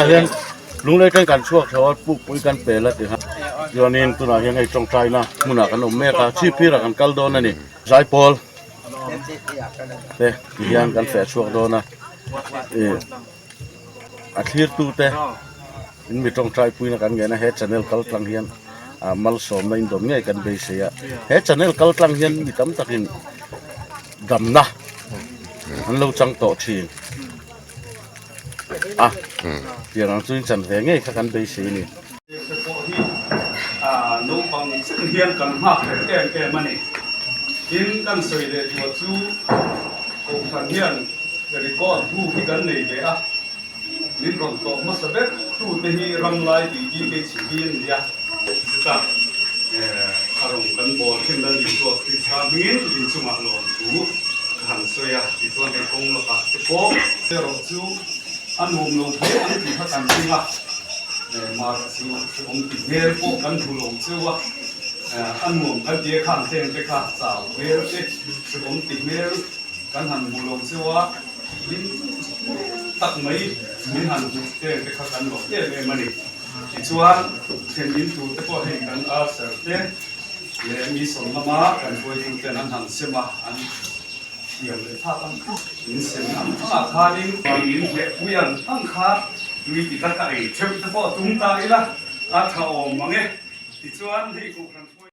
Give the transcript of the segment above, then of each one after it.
Tunah hian Lunglei atangin kan chhuak tho a, pukpui kan pel a ti kha. Chuanin tunah hian hei tawngtaina hmunah kan awm mek a, chhipphirah kan kal dawn a ni. Zaipawl te ti hian kan feh chhuak dawn a, ih a thlirtu te in mi tawngtai puina kan ngen a, he channel kal tlang hian ah malsawmna in dawm ngei kan beisei a. He channel kal tlang hian mi tam takin damna an lo chang tawh thin. A, tiang ang chu in chan ve ngei kha kan beisei a ni. Te pawh hi naupang chen hian kan nghak hlel em em a ni. Tin, kan sawi leh tur chu Kohhran hian record bu hi kan nei ve a, min rawn tlawh hmasa ber tute hi Ramlai tih BKHB an ni a. Chutah a rawn kan bawl thin Lal Isua Krista hmingin inchungah lawmthu ka han sawi a, tichuan hei kawng lakah te pawh erawh chu a nuam lo hle ang tih kha kan ring a, mar chu hrehawm ti hmel pawh kan hmu lo cheu a, a nuam kan ti a khan heng te kha chau hmel te hrehawm ti hmel kan han hmu lo cheu a, hlim tak mai min han hmuh heng te kha kan lawm em em a ni. Tichuan, thlen in tur te pawh hei kan arser te leh mi sawn lama kan hruaitu ten an han sem a, an thiam leh phak ang min sem ang angah khanin min hlehpui ang ang kha tui ti kha ka ei theuh te pawh tum ta ila a tha awm ang e. Tichuan, hei kohhran hruai.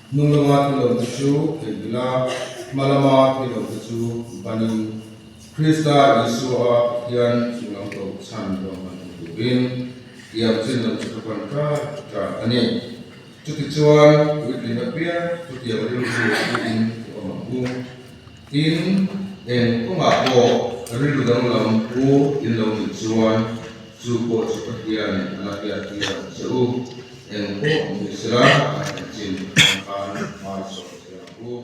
Hnung lama thil awmte chu theih ila, hma lama thil awmte chu banin Krista Isua Pathian chunglam koh chhan ruahman hmu turin tiang chin lam chu ka pan ṭan ṭan a ni. Chutichuan puitling apiang chutiang rilru puiin i awm ang u. Tin, eng kawngah pawh rilru danglam pu in lo nih chuan chu pawh chu Pathianin a la hriat tir ang che u. Eng pawh ni sela kan chanchin ang khan hmaisawn zel ang u.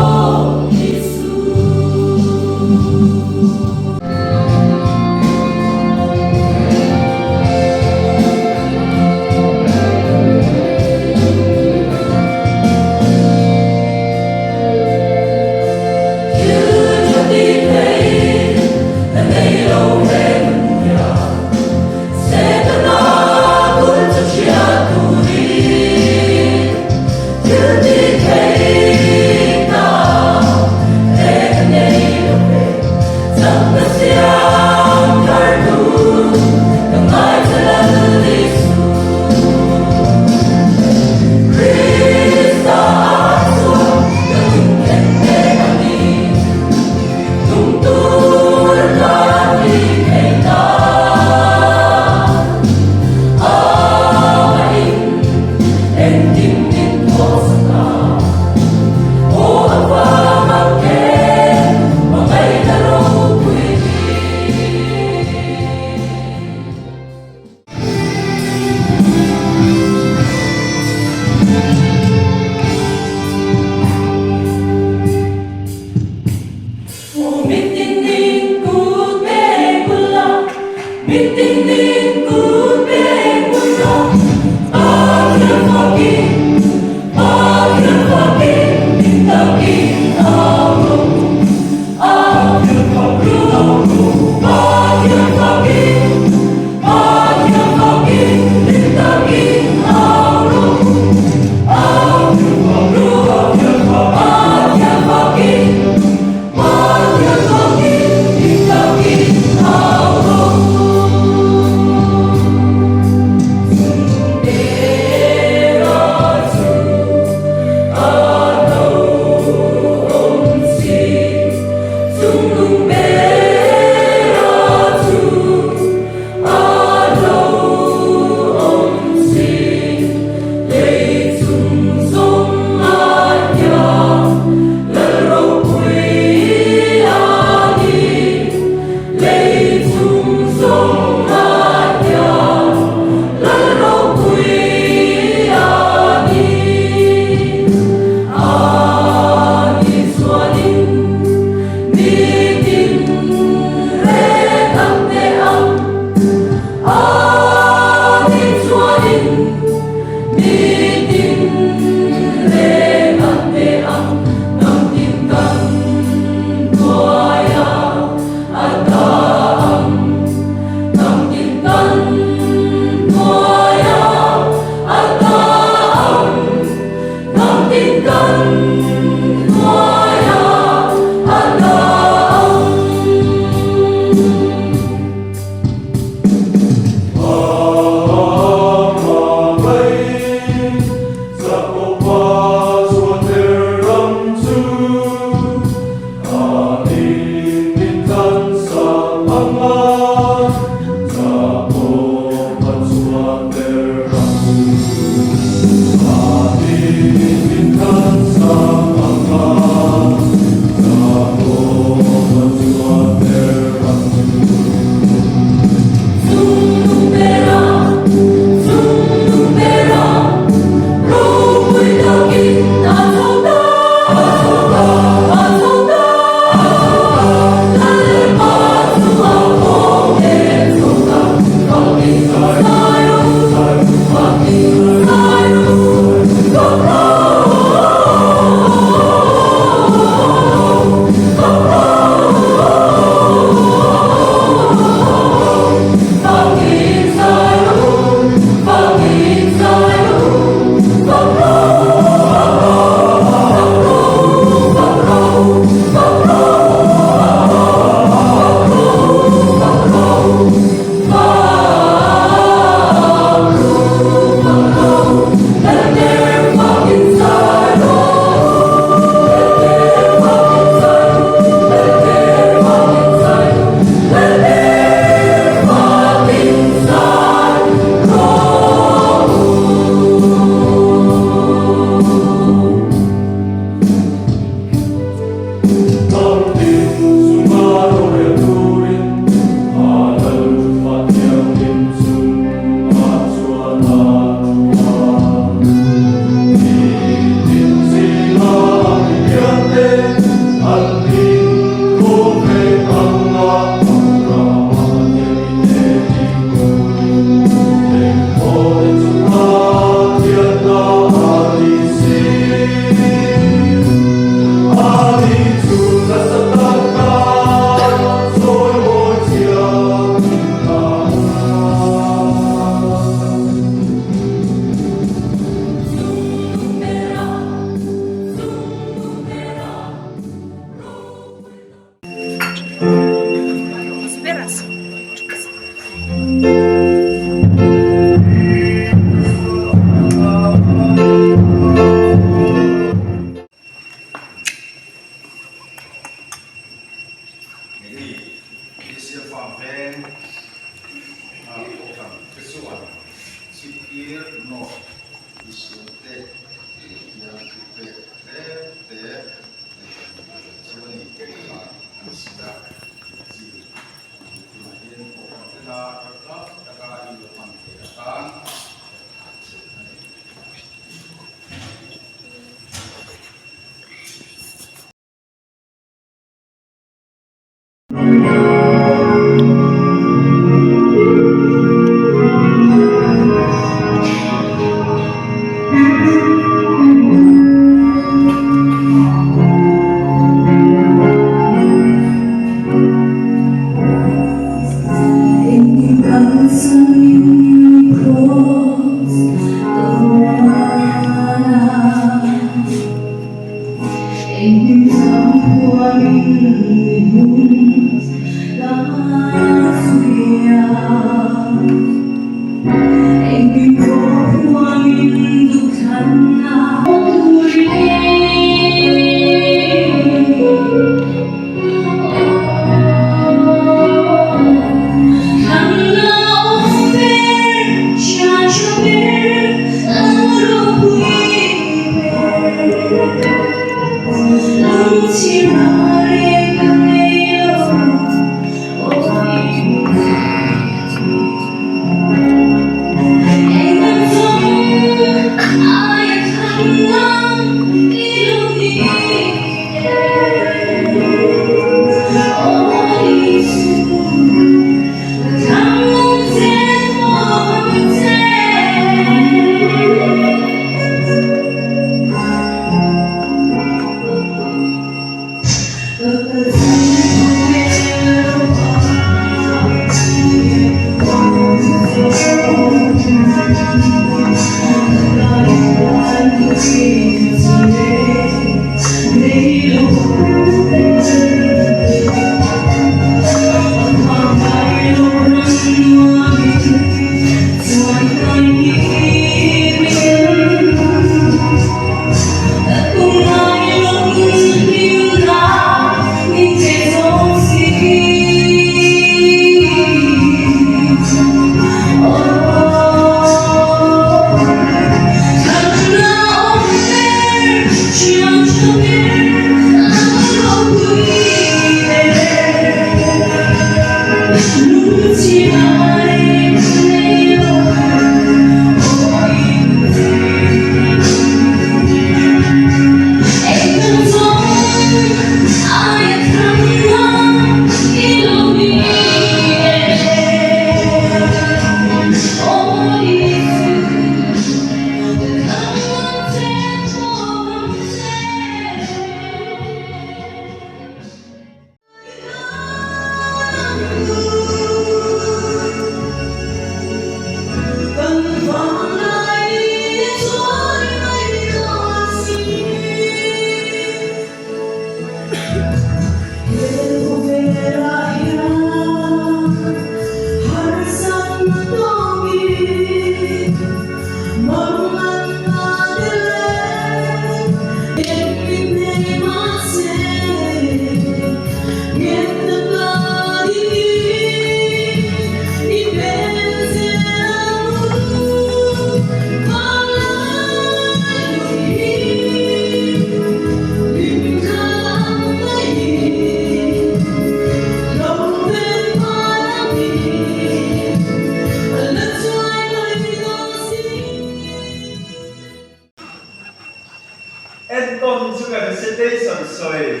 Entawn chu ka recitation sawi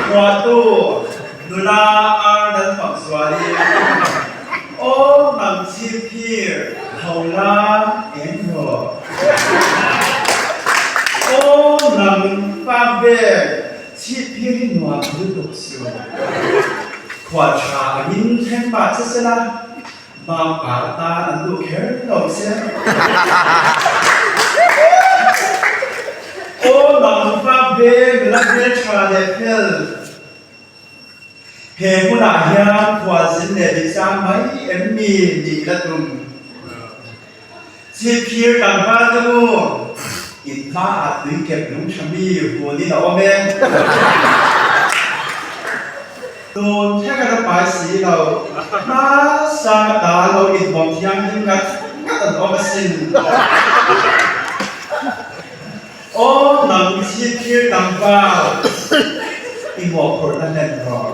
phuahtu nula ar nan fak zuali aw nang chhip phir tho la eng rawh aw nang fak vel chhip phir hi nuam lutuk su khual tha angin thleng mah che sela Bangpa tan an duh kher lo se. Aw nangpa ve nula hmeltha leh fel. He hmunah hian khualzin leh dikzang mai em mi nih la tum. Chhipphir tlangval te u, in hmaah tui kep lung tha mi hunin a awm e. Tun thleng a la pai si lo, hma sang ata lo inhawm thianghlim ngat ngat an awm asin. Aw nang chhipphir tlangval, i mawhphurhna hlen rawh.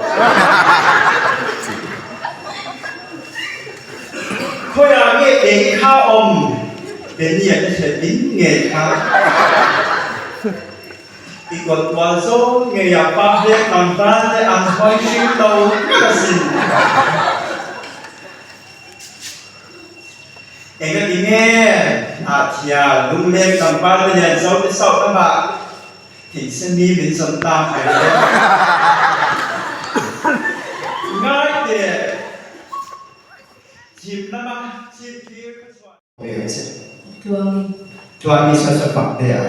Khawiah nge eng kha awm? Benny-a te hriat in ngei kha. I kawt kual zawng ngeiah pa hmel tlangval te an hawi hring lo vek asin. Engati nge a thian lungleng tlangval te lian zo te sauh lamah theinsemi min zawn tak mai le? Ngai teh, thim lama chhipphir ka chhuah. Tluangi. Tluangi chuan chuan pak te a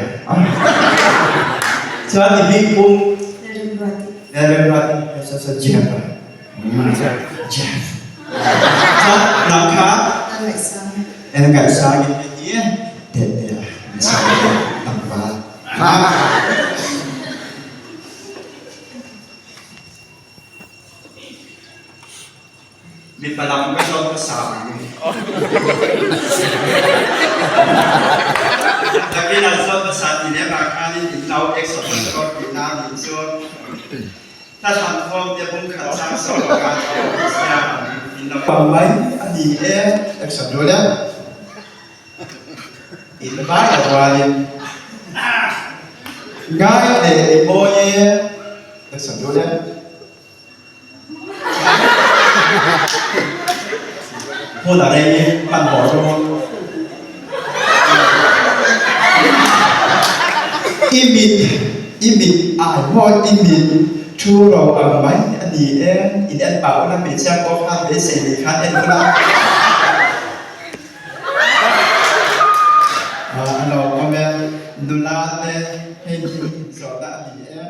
chuan i bik pum Lalremruati. Lalremruati chuan chuan Jeff a Jeff chuan nang kha Lalngaihsangi. Lalngaihsangi te hi te te a Ngaihsangi tlangval. Mipa lam ka zawt hmasa ang. Nakin an zawt hmasa ti lem ah khanin in lo exodus rawh tihna a nih chu. Hlathlam thawm te bung khat chang sawm ah khan a awm sia in lo. Pang mai a ni e exodus e. In vai a rualin ngai leh i mawi e exodus e. Hmun a rei hmanhmawh ru. I mit, i mit ai maw i mit thu ro ang mai a ni e. In en pah ula hmeichhia pawh khan beisei nei khan en ula. A lawmawm e, nula te hei hi zawhna a ni e.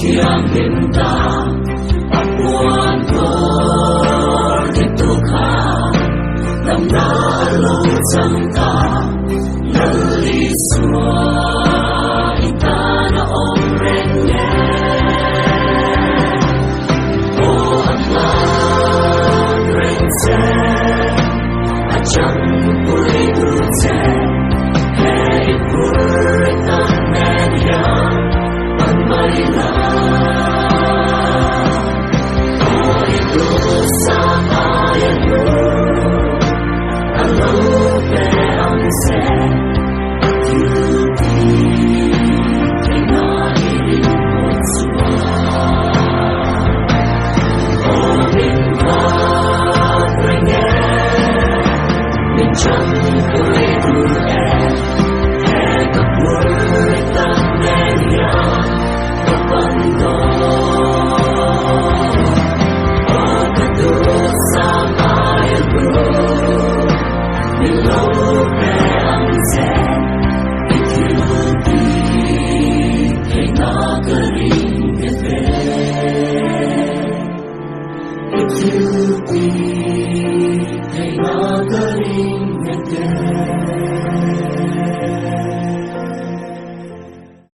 Thiang him ta.